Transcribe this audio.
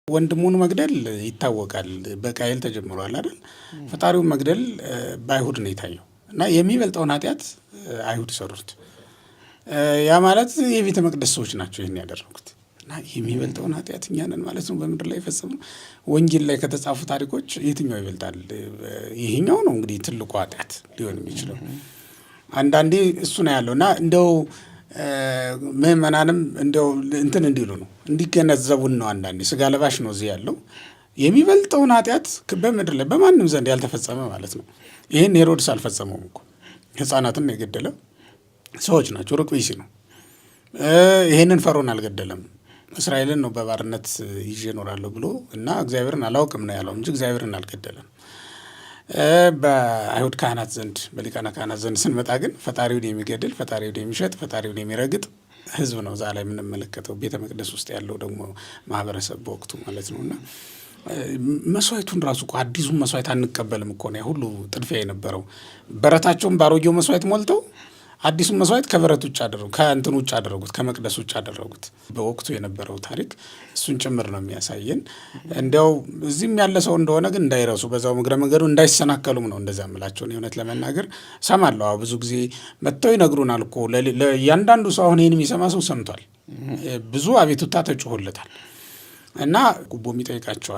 ወንድሙን መግደል ይታወቃል። በቃየል ተጀምሯል አይደል? ፈጣሪውን መግደል በአይሁድ ነው የታየው እና የሚበልጠውን ኃጢአት አይሁድ ሰሩት። ያ ማለት የቤተ መቅደስ ሰዎች ናቸው ይህን ያደረጉት እና የሚበልጠውን ኃጢአት እኛ ነን ማለት ነው በምድር ላይ የፈጸምነው። ወንጌል ላይ ከተጻፉ ታሪኮች የትኛው ይበልጣል? ይሄኛው ነው እንግዲህ ትልቁ ኃጢአት ሊሆን የሚችለው። አንዳንዴ እሱ ነው ያለው እና እንደው ምዕመናንም እንደው እንትን እንዲሉ ነው፣ እንዲገነዘቡን ነው። አንዳንዴ ስጋ ለባሽ ነው እዚህ ያለው፣ የሚበልጠውን ኃጢአት በምድር ላይ በማንም ዘንድ ያልተፈጸመ ማለት ነው። ይህን ሄሮድስ አልፈጸመውም እኮ፣ ህፃናትን የገደለ ሰዎች ናቸው። ሩቅ ብእሲ ነው። ይህንን ፈርዖን አልገደለም። እስራኤልን ነው በባርነት ይዤ እኖራለሁ ብሎ እና እግዚአብሔርን አላውቅም ነው ያለው እንጂ እግዚአብሔርን አልገደለም። በአይሁድ ካህናት ዘንድ፣ በሊቃነ ካህናት ዘንድ ስንመጣ ግን ፈጣሪውን የሚገድል፣ ፈጣሪውን የሚሸጥ፣ ፈጣሪውን የሚረግጥ ህዝብ ነው እዛ ላይ የምንመለከተው፣ ቤተ መቅደስ ውስጥ ያለው ደግሞ ማህበረሰብ በወቅቱ ማለት ነው። እና መስዋዕቱን ራሱ እኮ አዲሱን መስዋዕት አንቀበልም እኮ ነው ሁሉ ጥድፊያ የነበረው። በረታቸውን በአሮጌው መስዋዕት ሞልተው አዲሱን መስዋዕት ከበረት ውጭ አደረጉ፣ ከእንትን ውጭ አደረጉት፣ ከመቅደስ ውጭ አደረጉት። በወቅቱ የነበረው ታሪክ እሱን ጭምር ነው የሚያሳየን። እንዲያው እዚህም ያለ ሰው እንደሆነ ግን እንዳይረሱ፣ በዛው እግረ መንገዱ እንዳይሰናከሉም ነው እንደዛ የምላቸው። እውነት ለመናገር እሰማለሁ። አዎ፣ ብዙ ጊዜ መጥተው ይነግሩናል እኮ። ለእያንዳንዱ ሰው፣ አሁን ይህን የሚሰማ ሰው ሰምቷል። ብዙ አቤቱታ ተጮሆለታል እና ጉቦም ይጠይቃቸዋል።